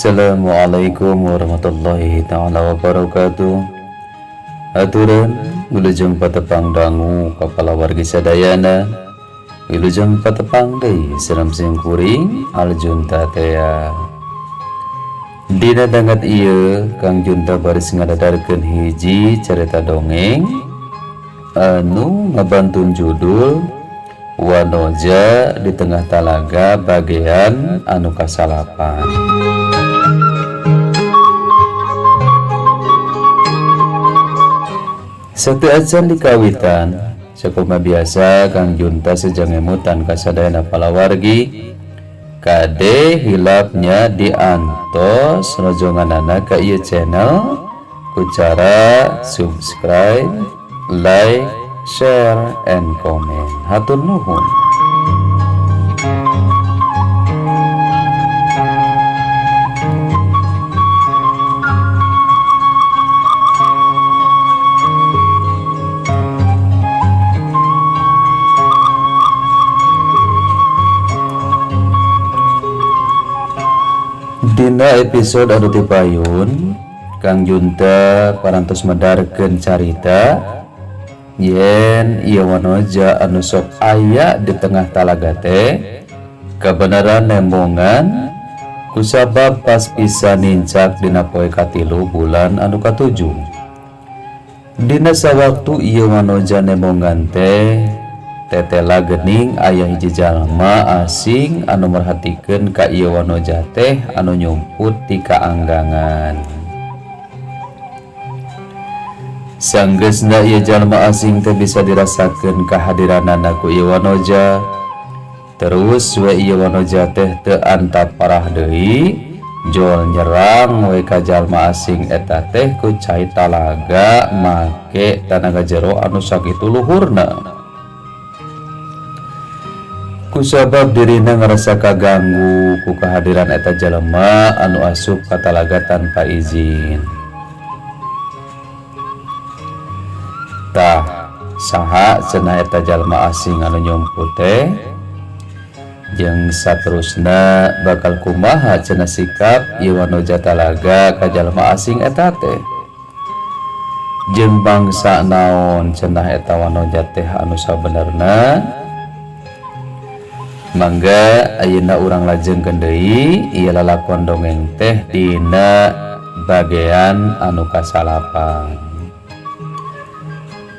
Assalamualaikum warahmatullahi taala wabarakatuh. Aturan wilujeng patepang dangu ka palawargi sadayana. Wilujeng patepang deui sareng sim kuring Aljunta tea. Dina danget ieu Kang Junta baris ngadadarkeun hiji carita dongeng anu ngabantun judul Wanoja di Tengah Talaga bagian anu kasalapan. Satu acan di kawitan, sakumaha biasa Kang Junta sejang emutan kasadayana palawargi kade hilapnya diantos rojonganana ka ieu channel ku cara subscribe, like, share, and comment. Hatur nuhun. Dina episode anu tipayun Kang Junta parantos medarkeun carita yen ieu wanoja anu sok aya di tengah talaga teh kebenaran nembongan kusabab pas pisan nincak dina poe katilu bulan anu katujuh. Dina sawaktu ieu wanoja nembongan teh tetela gening aya hiji jalma asing anu merhatikeun ka ieu wanoja teh anu nyumput ti kaanggangan. Sanggeusna ieu jalma asing teh bisa dirasakeun kehadiranana ku ieu wanoja. Terus we ieu wanoja teh teu antap parah deui, jol nyerang we ka jalma asing eta teh ku cai talaga make tanaga jero anu sakitu luhurna. Kusabab dirina ngarasa kaganggu ku kehadiran eta jelema anu asup ka talaga tanpa izin. Tah, saha cenah eta jalma asing anu nyumput teh? Jeung saterusna bakal kumaha cenah sikap ieu wanoja talaga ka jalma asing eta teh? Jeung bangsa naon cenah eta wanoja teh anu sabenerna? Mangga ayeuna urang lajengkeun deui ieu lalakon dongeng teh dina bagean anu kasalapan.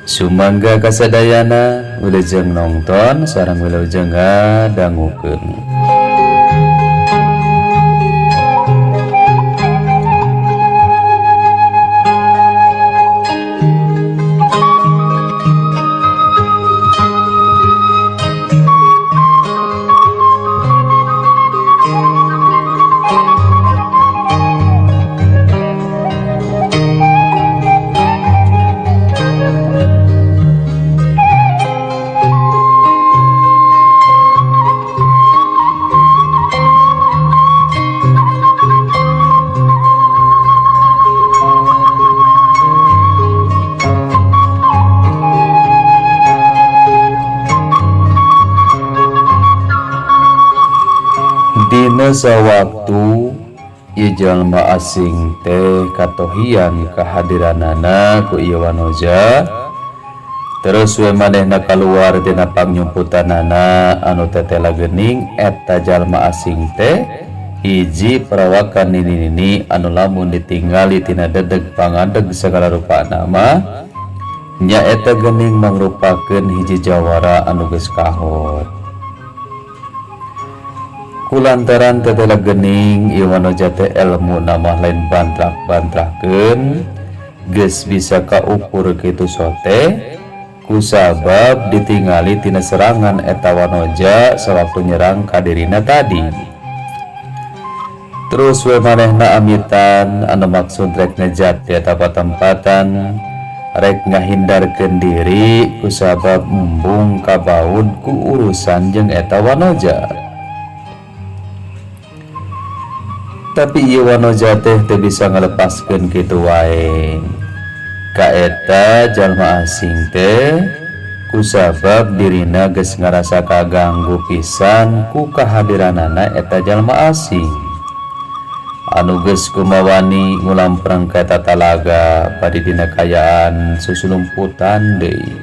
Sumangga kasadayana wilujeng nongton sareng wilujeng ngadangukeun. Dina sawaktu ieu jalma asing teh katohian kehadiranana ku ieu wanoja, terus we manehna kaluar tina pangnyumputanana anu tetela geuning eta jalma asing teh hiji perawakan nini-nini anu lamun ditinggali tina dedeg pangadeg segala rupa nama nyaeta geuning mangrupakeun hiji jawara anu geus kahot. Kulantaran tetela gening ieu wanoja teh elmu nama lain bantrak-bantrakeun geus bisa kaukur kitu sote kusabab ditingali tina serangan eta wanoja sawaktu nyerang ka dirina tadi. Terus we manehna amitan anu maksud rek nejat di eta patempatan rek ngahindarkeun diri kusabab embung kabaud ku urusan jeung eta wanoja. Tapi ieu wanoja teh teu bisa ngalepaskeun kitu wae ka eta jalma asing teh kusabab dirina geus ngarasa kaganggu pisan ku kahadiranana eta jalma asing. Anu geus kumawani ngulampreng ka eta talaga bari dina kaayaan susulumputan deui.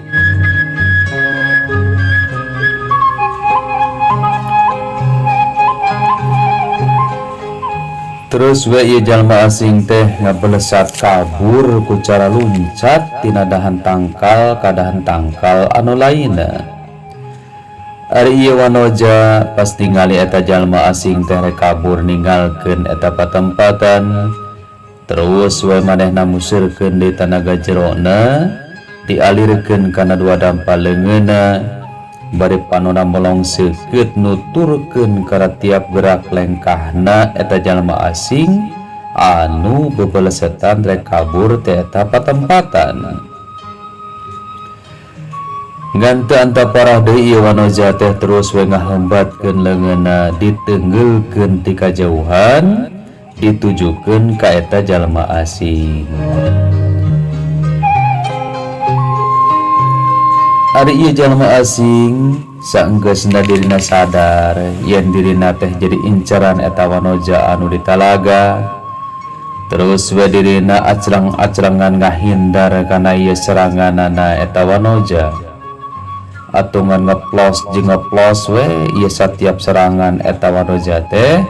Terus we ieu jalma asing teh ngabelesat kabur ku cara luncat tina dahan tangkal ka dahan tangkal anu lainna. Ari ieu wanoja pas ningali eta jalma asing teh rek kabur ninggalkeun eta patempatan, terus we manehna museurkeun deui tanaga jerona, dialirkeun kana dua dampal leungeunna, bari panona melong seukeut nuturkeun kana tiap gerak lengkahna eta jalma asing anu bebelesetan rek kabur ti eta patempatan. Ngan teu antaparah deui ieu wanoja teh terus we ngahambatkeun leungeunna diteunggeulkeun ti kajauhan ditujukeun ka eta jalma asing. Ari ieu jalma asing saenggeusna dirina sadar yen dirina teh jadi inceran eta wanoja anu di talaga. Terus we dirina acrang-acrangan ngahindar kana ieu seranganana eta wanoja. Atungan ngeplos jeung ngeplos we ieu satiap serangan eta wanoja teh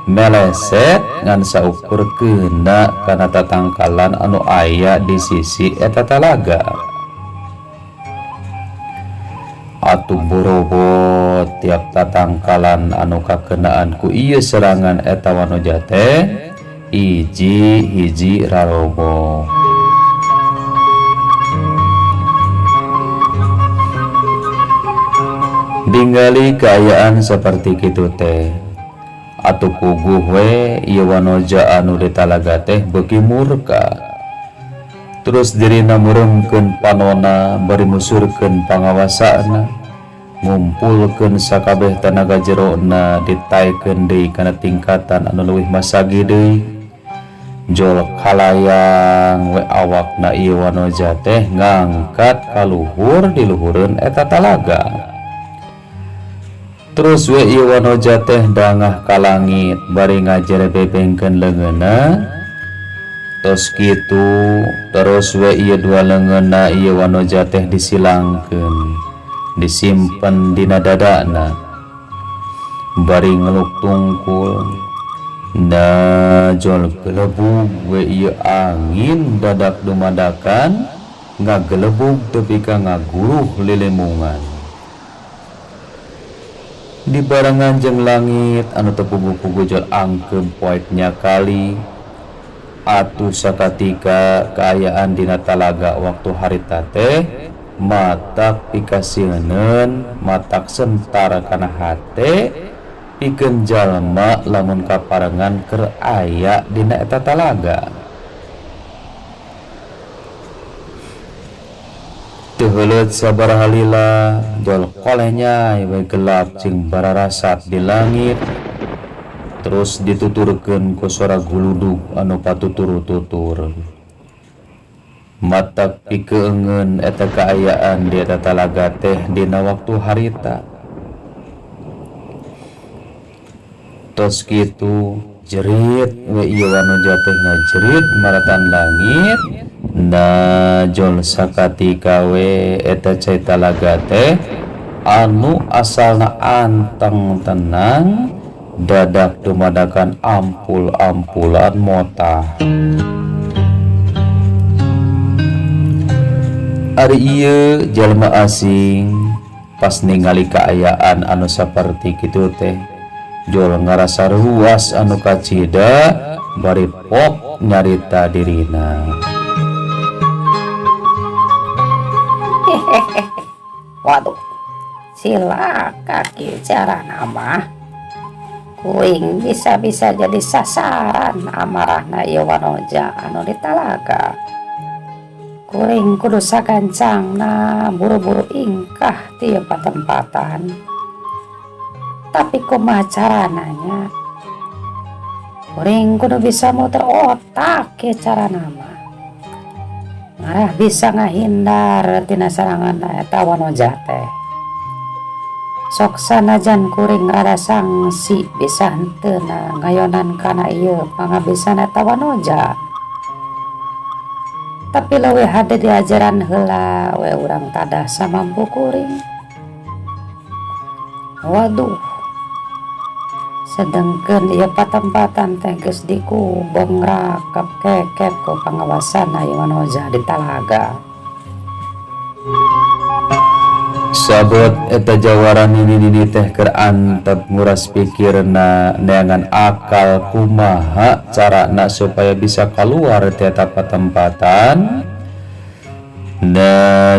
meleset ngan saukur keuna kana tatangkalan anu aya di sisi eta talaga. Atuh borobot tiap tatangkalan anu kakenaan ku ieu serangan eta wanoja teh hiji-hiji raroboh. Ningali kaayaan saperti kitu teh, atuh puguh we ieu wanoja anu di talaga teh beuki murka. Terus dirina muremkeun panona bari musurkeun pangawasana, ngumpulkeun sakabeh tanaga jerona ditaekeun deui kana tingkatan anu leuwih masagi deui. Jol kalayang we awakna ieu wanoja teh ngangkat ka luhur di luhureun eta talaga. Terus we ieu wanoja teh dangah ka langit bari ngajere bebengkeun leungeunna. Tos kitu terus we ieu dua leungeunna ieu wanoja teh disilangkeun, disimpen dina dadana bari ngeluk tungkul. Najol gelebug we ieu angin dadak dumadakan ngagelebug tepi ka ngaguruh lilimungan. Dibarengan jeung langit anu teu puguh-puguh jol angkeum poek nyakali. Atuh sakatika kaayaan dina talaga waktu harita teh matak pikasieuneun, matak sentar kana hate pikeun jalma lamun kaparengan keur aya dina eta talaga. Teu heuleut sabaraha lila jol koleh nyai we gelap jeung bararasat di langit. Terus dituturkeun ku sora guludug anu patutur-tutur. Matak pikeungeun eta kaayaan di eta talaga teh dina waktu harita. Tos kitu jerit we ieu wanoja teh ngajerit maratan langit. Najol sakatika we eta cai talaga teh anu asalna anteng tenang dadak dumadakan ampul-ampulan motah. Ari ieu jalma asing pas ningali kaayaan anu saperti kitu teh jol ngarasa ruas anu kacida bari pok nyarita dirina. Waduh, cilaka kieu carana mah. Kuring bisa-bisa jadi sasaran amarahna ieu wanoja anu di talaga. Kuring kudu sagancangna buru-buru ingkah ti ieu patempatan. Tapi kumaha carana nya? Kuring kudu bisa muter otak ieu carana mah. Ngarah bisa ngahindar tina serangan eta wanoja teh. Sok sanajan kuring rada sangsi bisa henteu na ngayonan kana ieu pangabisan eta wanoja. Tapi leuwih hade diajaran heula we urang tadah samampu kuring. Waduh. Sedengkeun ieu patempatan teh geus dikubeng rakep kekep ku pangawasan ieu wanoja di talaga. Sabot eta jawara nini-nini teh keur antep nguras pikirna neangan akal kumaha carana supaya bisa keluar ti eta patempatan. Na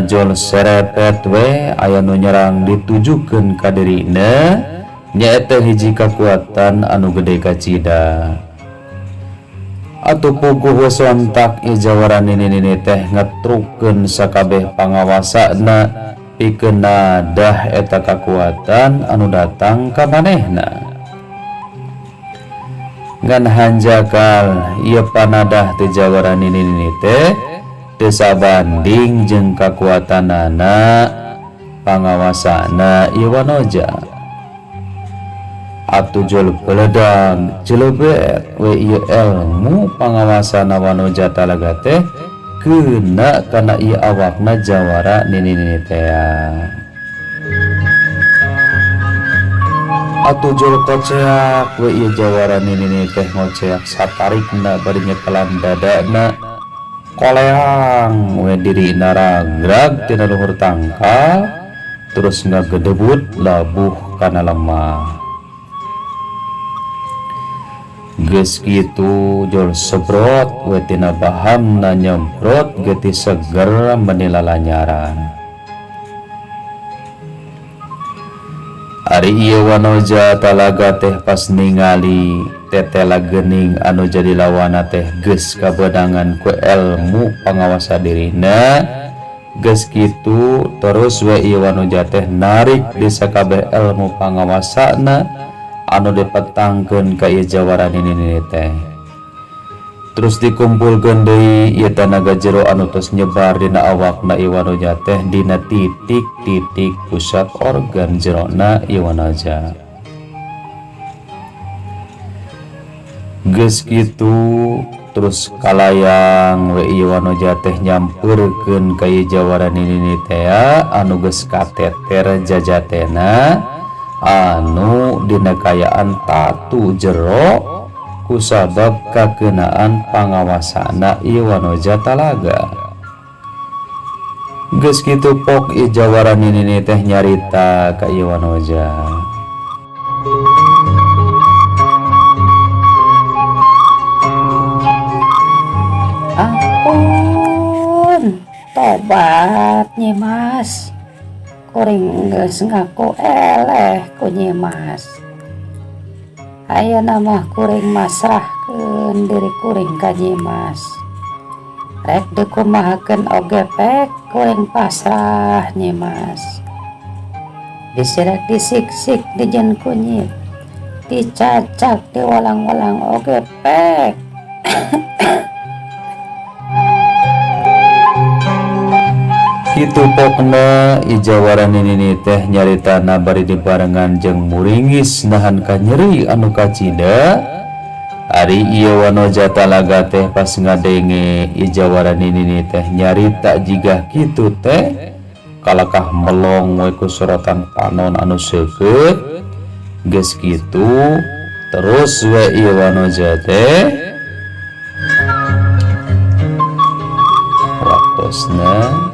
jol serepet we aya nu nyerang ditujukeun ka dirina nyaeta hiji kakuatan anu gede kacida. Atuh puguh we sontak ieu jawara nini-nini teh ngetrukeun sakabeh pangawasana pikeun nadah eta kakuatan anu datang ka manehna. Ngan hanjakal ieu panadah teh jawara nini-nini teh teu sabanding jeung kakuatanana pangawasana ieu wanoja. Atuh jol beledang jelebet we ieu ilmu pangawasana wanoja talaga teh kena kana ieu awakna jawara nini-nini tea. Atuh jol koceak we ieu jawara nini-nini teh ngoceak satarikna bari nyekelan dadana koleang we dirina ragrag tina luhur tangkal terus ngagedebut labuh kana lemah. Geus kitu jol sebrot we tina bahamna nyemprot getih seger menilalanyaran. Ari ieu wanoja talaga teh pas ningali tetela geuning anu jadi lawana teh geus kabeunangan ku ilmu pangawasa dirina. Geus kitu terus we ieu wanoja teh narik di sakabeh ilmu pangawasana anu dipetangkeun ka ieu jawara nini-nini teh. Terus dikumpulkeun deui ieu tanaga jero anu tos nyebar dina awakna ieu wanoja teh dina titik-titik pusat organ jerona ieu wanoja. Geus kitu terus kalayang we ieu wanoja teh nyampeurkeun ka ieu jawara nini-nini teh anu geus kateter jajatena anu dina kayaan tatu jero kusabab kakenaan pangawasana ieu wanoja talaga. Geus kitu pok ieu jawara nini-nini teh nyarita ka ieu wanoja. Ampun, tobat Nyi Mas. Kuring geus ngaku eleh ku Nyi Mas. Ayeuna mah kuring masrahkeun diri kuring ka Nyi Mas. Rek dikumahakeun oge pek kuring pasrah Nyi Mas. Disirek disiksik dijen kunyit, dicacak diwalang-walang oge pek. Kitu pokna ijawara nini teh nyaritana bari dibarengan jeung muringis nahan kanyeri anu kacida. Ari ieu wanoja talaga teh pas ngadenge ijawara nini teh nyarita jigah kitu teh kalakah melong we ku sorotan panon anu seukeut. Geus kitu terus we ieu wanoja teh waktosna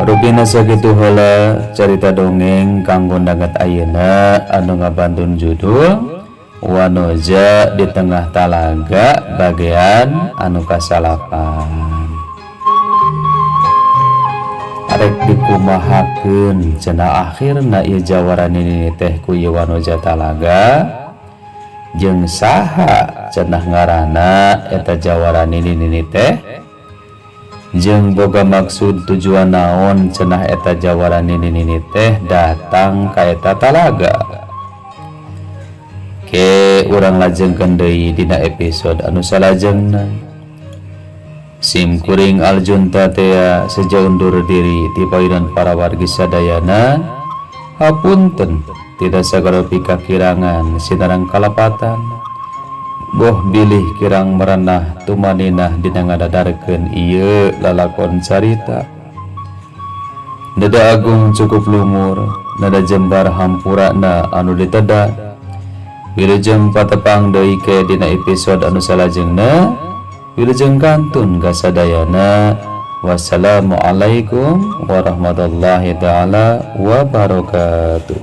Rupina sakitu heula carita dongeng kanggo danget ayeuna anu ngabantun judul Wanoja di Tengah Talaga bagian anu kasalapan. Arek dikumahakeun cenah akhirna ieu jawara nini teh ku ieu Wanoja Talaga jeung saha cenah ngaranna eta jawara nini nini teh. Jeung boga maksud tujuan naon cenah eta jawara nini-nini teh datang ka eta talaga. Ke urang lajengkeun deui dina episode anu salajengna. Sim kuring Aljunta tea seja undur diri ti payunan para wargi sadayana. Hapunten tina sagala pikakirangan sinareng kalepatan. Boh bilih kirang merenah tumaninah dina ngadadarkeun ieu lalakon carita. Nada agung cukup lumur, nada jembar hampurana anu diteda. Wilujeng patepang deui ke dina episode anu salajengna. Wilujeng kantun kasadayana. Wassalamualaikum warahmatullahi taala wabarakatuh.